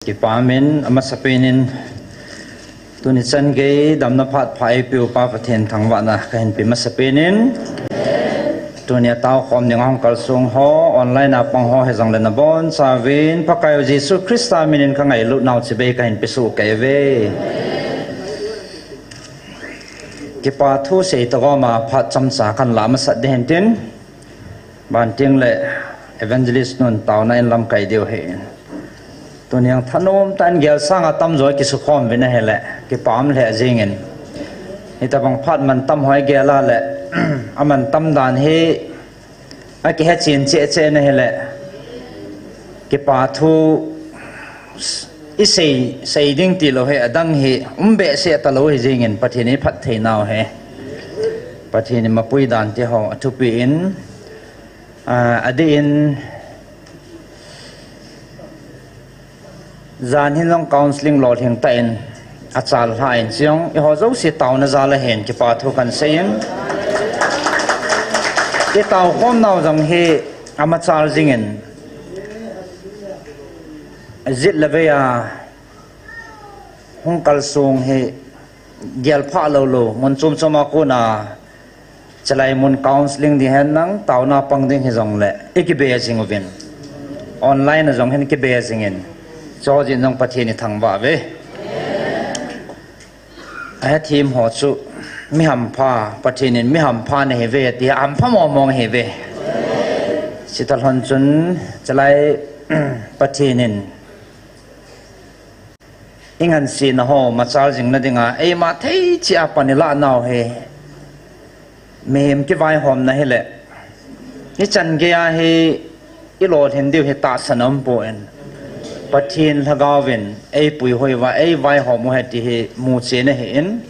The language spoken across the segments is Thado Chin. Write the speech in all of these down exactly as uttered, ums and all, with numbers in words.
Kipa min amasapen in tuni chan gei damna phat pha eipeu Pa Pathen thangvahna kahin pe masapen in, tuni a taokhom ding a hung kalsong ho, online a pang ho hijongle nabonchauvin Pakai u Jesu Christa min in kangailut nau chibai kahin pe soh kei uve. Kipa thu sei tagom a phat chomcha kahin lah masat ding hintin, banting le evangelist nun taona in lamkai diu ahin. Tuni a thanom tah in gel sanga tamjo kisukhom uvin ahile, kipa um lheh jengin. Hitabang phat mantam ho igel a le, amantam dan hi akihechen cheh cheh in ahile, kipa thu isei, sei ding tilou hi adang hi um behseh talou hi jengin, Pathen in iphatthei nau hi. Pathen in mapui dan tiho athupi in, a, adih in, jan hin jong counselling lolhing tah in achalhah in, chujong eiho jouse taona jal ahin kipa thu kahin sei in, itaokhom nau jong hi amachal jingin, jet le vei a hung kalsong hi gelphah lou lou, mun chom chom a kona, chalai mun counselling ding hen lang, taona pang ding hijongle ikibe jing uvin, online a jong hin kibe jingin, chujin jong Pathen ithangvah uve. Ahethem ho chu mi hampha, Pathen in mi hampha nahiuve ti, hampha mong mong ahiuve. Chuti lhon chun chalai Pathen in ingansena ho machal jingna dinga eima thei cheh a pan ilah nau hi, mihem kivaihomna hile, ichan gei a hi ilolhin diu hi tahsan aumpoi. Pathen Lhagao vin eipuihoi uva eivaihom u ahi ti hi muchen ahin,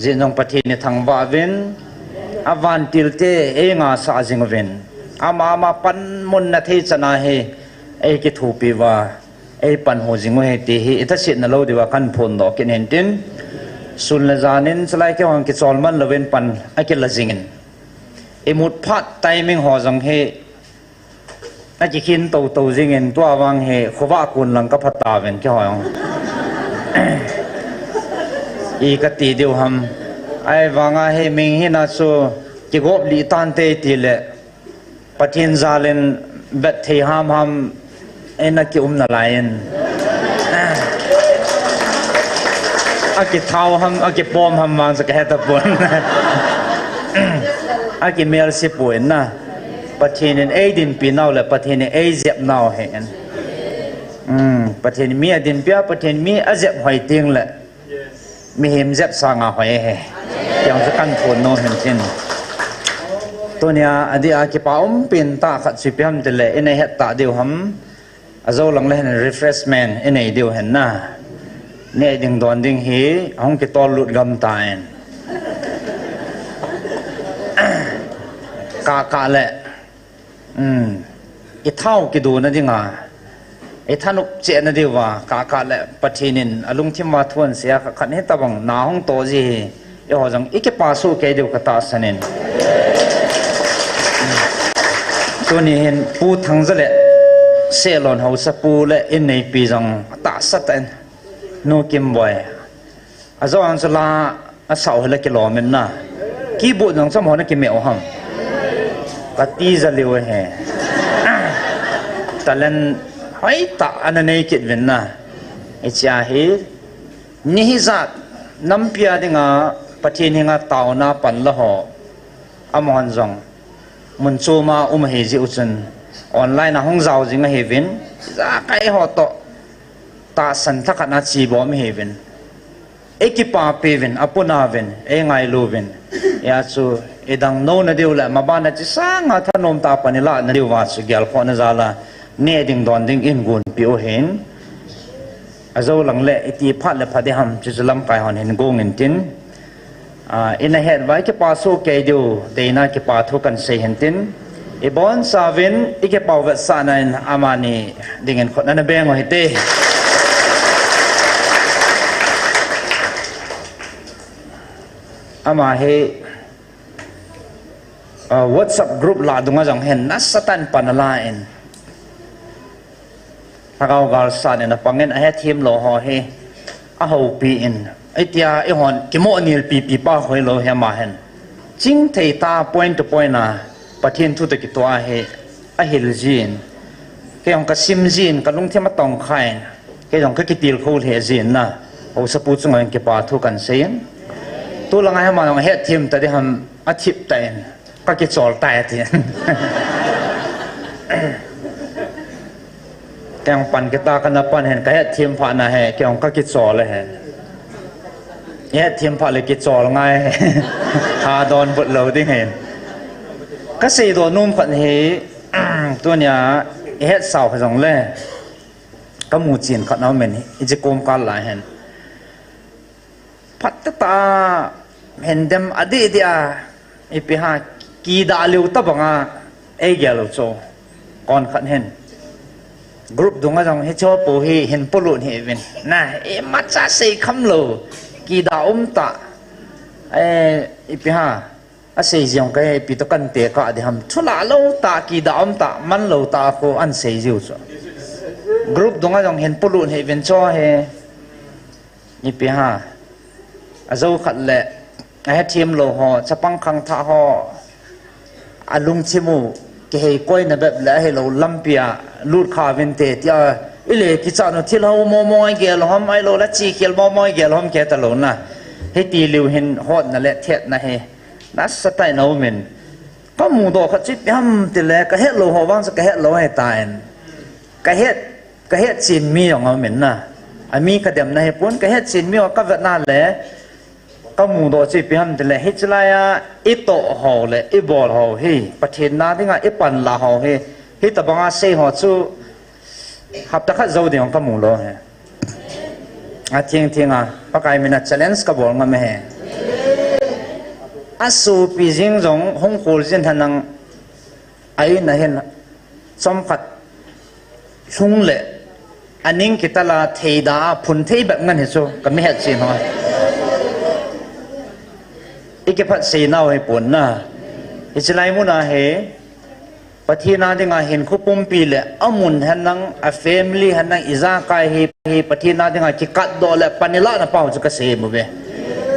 jeh jong Pathen ithangvah uvin, avantilte eingasah jing uvin, ama ama panmun na thei chan a hi eikithopi uva eipanhu jing u ahi ti hi ithasetna lou diuva kahin phondoh kit in tin, sun le jan in chalai keiho jong kichol man louvin pan akila jingin, imut phat timing ho jong hi akikhin tou tou jingin, tua vang hi khovah kon lang kapha tauvin keiho jong. I kati diu ham. Ahivanga hi mihina chu kigop lih tante tile, Pathen jal in vet thei ham ham in akium nalai in, akithao ham, akipom ham vang chu kahetapon. Akimelse poi na. Pathen in eidinpi nau le Pathen in eijep nau ahin. Pathen mi adinpi a, Pathen mi ajep hoi tengle mihem jep sanga hoi ahi. Ti jong chu kahin phondoh nom hin tin. Tunia adih a kipa umpen tah khat chu ipi ham tile, inei het tah diu ham, ajou lang le hin refreshment inei diu hin na. Neh ding don ding hi ahung kitol lut gam tan, kahkah le ithao kidona dinga, ithanop chehna diuva, kahkah le Pathen in alungthim uva thu ahin sei a, khat khat hitabang na hung toh ji hi, eiho jong ikipa soh kei diu katahsan in. Tuni hin Pu Thangja le Sehlon haosapu le inneipi jong atahsa tah in, Nu Kimboi, ajou ang chu la asah u hile kilom in na. Keyboard jong chu amaho ana kimeh u ham, katija lheh u ahi. Talent hoitah ana nei kit uvin na. Hichea hi, ni hijat nampi a dinga Pathen henga taona pan la ho, amahon jong mun chom a um ahi jeh u chun, online a hung jao jing ahiuvin, ijakai ho toh tahsan lhakhat a chebom ahiuvin, eikipapi uvin, apuna uvin, eingailu uvin. Hijeh chun idang nouna diu le maban a hiche sanga thanom tah a pan ilahna diuva chu gelkhohna jal a neh ding don ding in gonpeh u ahin. Ajou lang le iti phat le pha ding ham, chuchu lamkai hon hin gong in tin. Ah, ina het uva ikipa soh kei diu deina kipa thu kahin sei hin tin. Ibonchauvin ikipah u vetsahna in amani dingin khut ana beng u hite. Ama hi, ah, WhatsApp group lah dunga jong hin nasatah in pan ala in, Lhagao galsat in apangin ahethem lou ho hi ahoupi in, itia ihon kimoh nilpi pi pa hoilou hi ama hin chingthei ta point to point a Pathen thu toh kitoh a hi ahil jin, kei jong kasim jin, kalungthim atongkhan, kei jong kakitilkhou lheh jin na, haosapu chunga hin kipa thu kahin seiyin. Tulanga hi ama jong ahethem tading ham athip tan, kakichol tai atin. Kei jong pan kit a kana pan hin, kahethem phat na hi kei jong kakichol ahin. Ihethem phat le kichol ngai hi. Hadonbut lou ding hin. Kaseidoh nom khat hi, tunia ihetsau hijongle kamuchen khat aumin, hiche komkal lai hin phat tah a hin dem adeh deh a, ipi ham, kidah lou tobanga eigel u chu, konkhat hin group dunga jong hicheho hi hin polut hih uvin, na, imacha seikham lou, kidah umtah, ipi ham, asei jong kahe, ipi toh kantekah ding ham, thulah lou tah, kidah umtah, manlou tah a khu ahin sei jiu chu. Group dunga jong hin polut hih uvin, chuho hi ipi ham, ajou khat le ahethem lou ho, chapang khangthah ho, alungthim u kiheikoina bep le ahilou lampia lut kha uvinte tia, ile kichat u thil ho momo igel u ham, ahiloule chekhel momo igel u ham kiheta louna, hiti liu hin hotna le thetna hi nasatah in aumin, kamudoh khat chu ipi ham tile kahetlou ho vang chu kahetlou ahitan, kahet, kahetchen mi jong aumin na, ami kademna hipon, kahetchen mi ho kavetna le kamudoh chu ipi ham tile, hiche laiya itoh ho le ibol ho hi, Pathen na dinga ipanlah ho hi, hitobanga sei ho chu hapta khat jou ding jong kamu lou hi. Atheng thenga Pakai mina challenge kabol ngam ahi. Asopi jeng jong hung khol jin henlang, a-in a hin chomkhat lhung le aning kital a theida a phun thei bep ngen hi chu kamihetchen ho. Ikiphatsei nau hipon na. Hiche lai muna hi Pathen a dinga hinkho pumpi le amun henlang, a family henlang, ijakai hi, hi Pathen a dinga kikatdoh le pan ilahna pau chu kasei uve.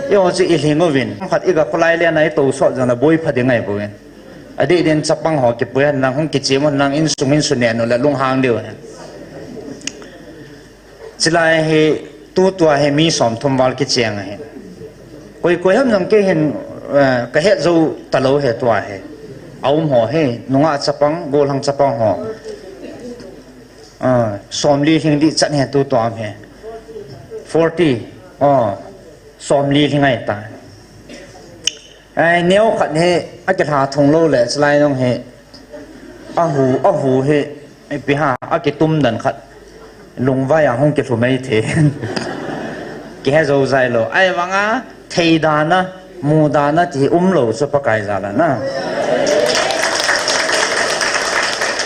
Eiho chu ilhing uvin, khat iga kholai le na itousot jongle boipha ding ahibouvin. Adeh din chapang ho kipui henlang, hung kichem henlang, insung in sunen u le lunghang diu ahi. Chulai hi tutua hi mi somthum val kicheng ahi. Koi koi ham jong kei hin kahet jou talou hi tua hi. Aum ho hi nungah chapang, gollhang chapang ho, somli lhing ding chan hi tutua um hi. Forty, somli lhing ahitai. Neo khat hi akilha thung lou le chulai jong hi ahu, ahu hi ipi ham, akitum dan khat lungvai a hung kilhu mai thei. Kihe jou jai lou. Ahivanga theidana, mudana ti umlou chu Pakai jal a na.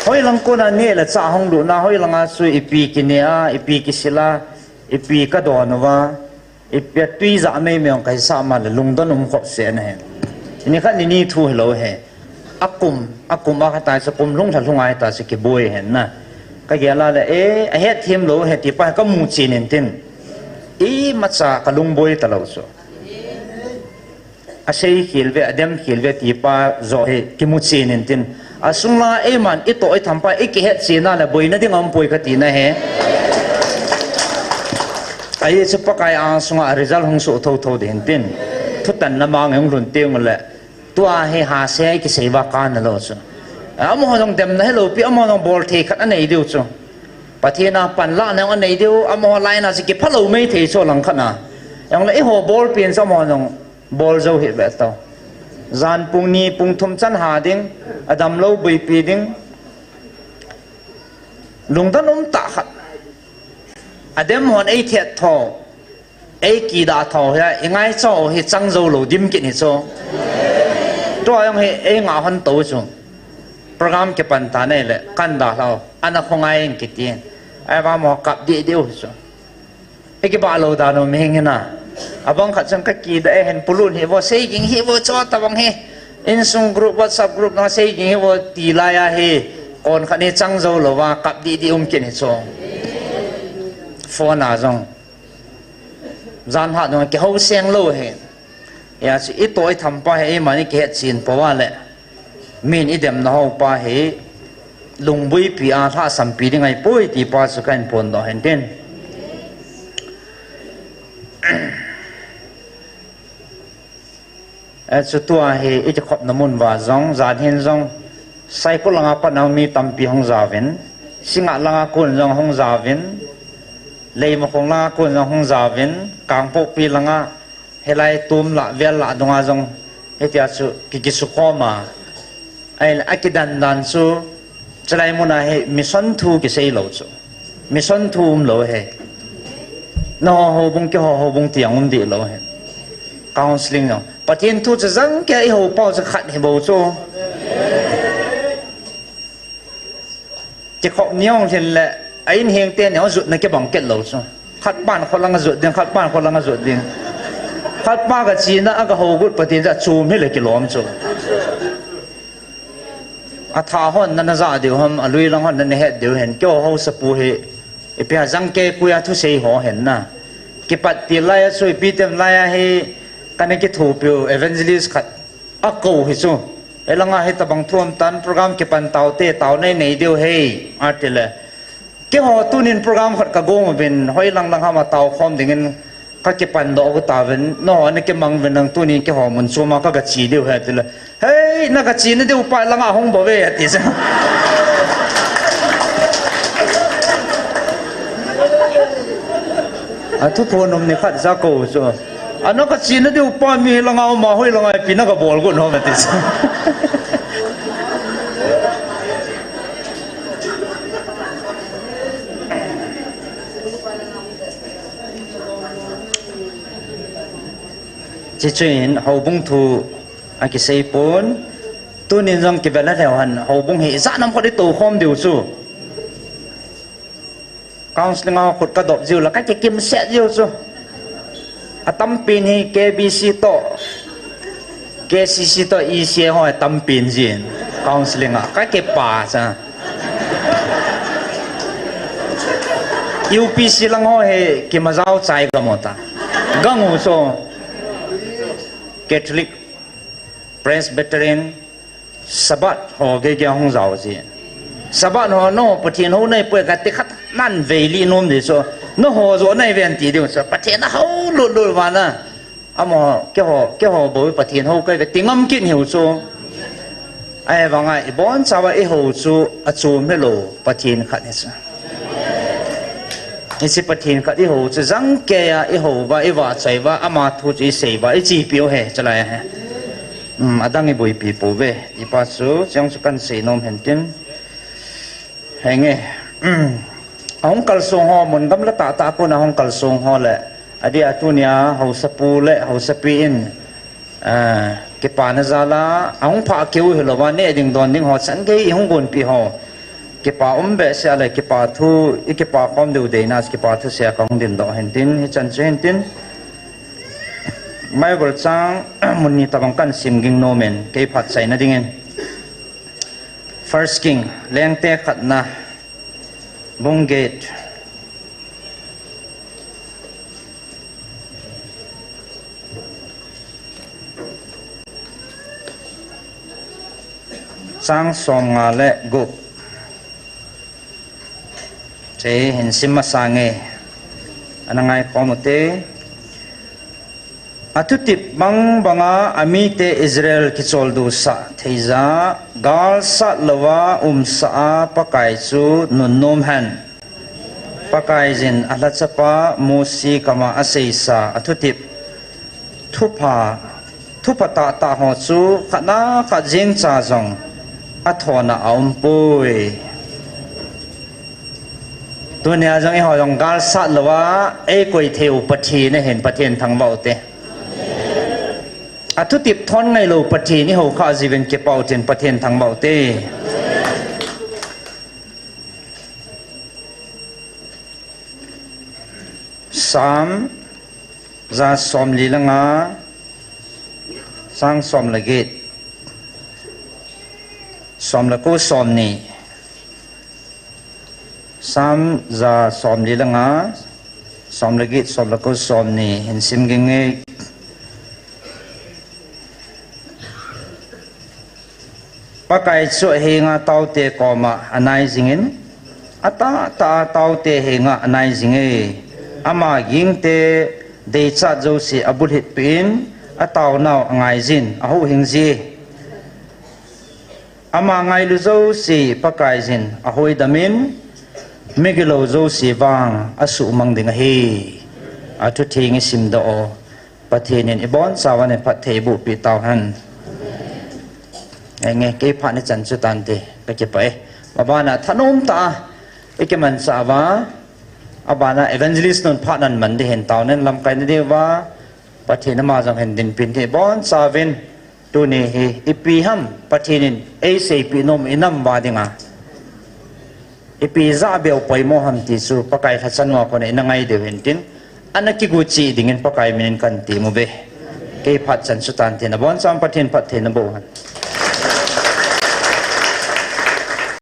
Hoilang kona neh le chah hung lutna, hoilanga chu ipi kineh a, ipi kisil a, ipi kadon uva, ipi a twi jah meimei jong kahisah ma le lungdon um khop seh ahi. Nikhat nini thu hilou hi. Akum, akum a khat a chu kum lhung lha lhung a hita chu kiboi ahi na. Kagel a le, e, ahetthem lou ahi tipa hi kamuchen intin, imacha kalungboi talou chu. Asei khel ve, adem khel ve tipa joh hi kimuchen intin, asung langa eiman itoh itham pa ikihetchen a le boina ding aumpoi kati ahi. Ajeh chu Pakai angsunga result hung soh thotho ding hintin, thutanna mang hung lhun teng ule, tua hi hase a ikisei uva kana lou chu. Amaho jong demna hilou pi, amaho jong bolthei khat anei diu chu. Pathen a panlahna jong anei diu, amaho laina chu kiphalou mai thei chu langkhat a. Jongle eiho bolpen chu amaho jong bol jou hih ve tao. Jan pung ni pung thum chan ha ding, adamlou boipi ding. Lungdon umtah khat. Adem hon eithet tho, eikidah tho hi, ingaicha hi chang joulou dim kit hi chu. Tua jong hi eingah hon tou chu. Program kipan tan ahile kan dalhau, ana khongai in kitin. Ahivang amaho kap deh diu hi chu. Ikibah lou dan u mihing hina. Abang khat chun kakidah e, hin polut hih vo, seiging hih vo, chutobang hi insung group, WhatsApp group na seiging hih vo ti lai ahi. Konkhat hi chang joulouva kap deh deh um kit hi chu. Phone a jong. Jan hat jong kihou seng lou hi. Hijeh chun itoh itham pa hi eimani kihet chen pou a le. Min idemna ho pa hi. Lungbuipi a lhahsampi ding ahipoi ti pa chu kahin phondoh hin tin. Eh, chutua hi ikikhopna mun uva jong, jan hin jong, Saikul langa pat a mi tampi hung jauvin, Singngat langa kon jong hung jauvin, Leimakhong langa kon jong hung jauvin, Kangpokpi langa, hilai tum lah, vel lah dunga jong, hitia chu ki, kisukhom a. Ahile, akidan dan chu, chulai muna hi mission thu kisei lou chu. Mission thu umlou hi. Nangho houbung keiho houbung ti jong um deh lou hi. Counseling jong. Pathen thu chu jangkeiya ihou pau chu khat hibou chu. Kikhop ni jong lhin le, a inheng teni jong jutna kibang kit lou chu. Khat pan kholanga jut ding, khat pan kholanga jut ding. Khat pa kachena a kahou got Pathen chu achom hile kilom chu. Atha hon nana jah diu ham, alui lang hon nana het diu hen, keiho haosapu hi, ipi ham jangkei koi a thusei ho hen na. Kipat til laiya chu, ipi tem laiya hi, kana kithopiu evangelist khat, akou hi chu. Hilanga hitobang thu um tan program kipan taute, tao nei nei diu hei, atile. Keiho tunin program khat kagong uvin, hoilang lang ham a taokhom dingin kakipandoh got tauvin, nangho nakimang uvin lang tunin keiho mun choma kagache diu ahi atile. Hei, nagachena diu pa langa hung bouve ati chu. Athuphon um nikhat jakou chu. Anagachena diu pa mi langa uma hoilanga ipi nagabol got nom ati chu. Chuche chun houbung thu akisei pon, tunin jong kivel lheh hen, houbung hi ijat ham khat itoukhom diu chu. Counseling a khut kadop jiu le kakikimset jiu chu. Atampen hi K B C toh, K C C toh, E C A ho atampen jin. Counseling a kakipah cha. U P C lang ho hi kimajao chai gam u ta. Gang u chu Catholic, Presbyterian, Sabbath ho geigei hung jao ji. Sabbath ho nangho Pathen hou nahipoi kati khat nan veilih nom ji chu. Nangho joh nahiuve ti diu chu. Pathen ahou lutlut vanga. Amaho, keiho, keiho bou Pathen hou kahiuve ti ngam kit hiu chu. Ahivanga ibonchauva ihou chu achom hilou Pathen khat hi chu. Hiche Pathen khat ihou chu jangkeiya ihou uva, ivahchoi uva, ama thu chu isei uva, ichepiu ahi, chulai ahi. Um, adang iboipi pouve, tipa chu, chujong chu kahin sei nom hen tin. Henge, um, ahung kalsong ho, mun gamla tahtah a kona hung kalsong ho le, adeh a tunia, haosapu le, haosapi in, Ah, kipana jal a, ahung phah keu hilouva, neh ding don ding ho, changei ihung gonpeh ho. Kipa um behseh a le, kipa thu, ikipa khom diu deina, kipa thusei a kahung dingdoh hen tin, hichan chu hen tin. Bible chang, mun ni tobang kahin sim ging nom in, kei phat chaina dingin. First King, Lengte khatna, bung get. Chang somnga le gup. Che hin sim masang e. Ana ngaikhom ute. Athutep bang banga amite Israel kicholdo sah theija, gal sat louva umsah a Pakai chu nunnom hen. Pakaiyin alhachapa Mosi kama aseisa athutep thupha, thupha tahtah ho chu khatna khat jengcha jong athona aumpoi. Tunia jong eiho jong gal sat louva eikoi theiu Pathen ahin, Pathen thangvah ute. Athutep thon ngailou Pathen ihoukhah jiuvin kipah utin, Pathen thangvah ute. Psalm ja somli le nga, chang som le get, som le ko, somni. Psalm ja somli le nga, Som le get, som le ko, som ni hin sim ging e. Pakai chu ahenga taote koma anai jingin, atahtah a taote henga anai jing e. Ama gingte deichat jouse abulhit peh in, ataonau angaijin, ahuhhing ji e. Ama ngailu jouse Pakaiyin ahoidam in, migilou jouse vang asuhmang ding ahi. Athutheng isimdoh u Pathen in ibonchauvin phatthei eibohpeh tauhen. Enge, kei phat nichan chu tante, kakipah e. Abana thanom tah a ikimanchah uva, abana evangelist nun phat naman ding ahin, taona lamkaina diuva Pathen ama jong hin dinpin ding ibonchauvin, tuni hi ipi ham Pathen in eiseipeh nom inam uva dinga, ipi jabeu poimo ham ti chu Pakai lhacha nunga kona ina ngai diu hintin, ana kigo cheh dingin Pakai minin kahin temuve. Kei phat chan chu tante, nabonchauvin Pathen phatthei naboh hen.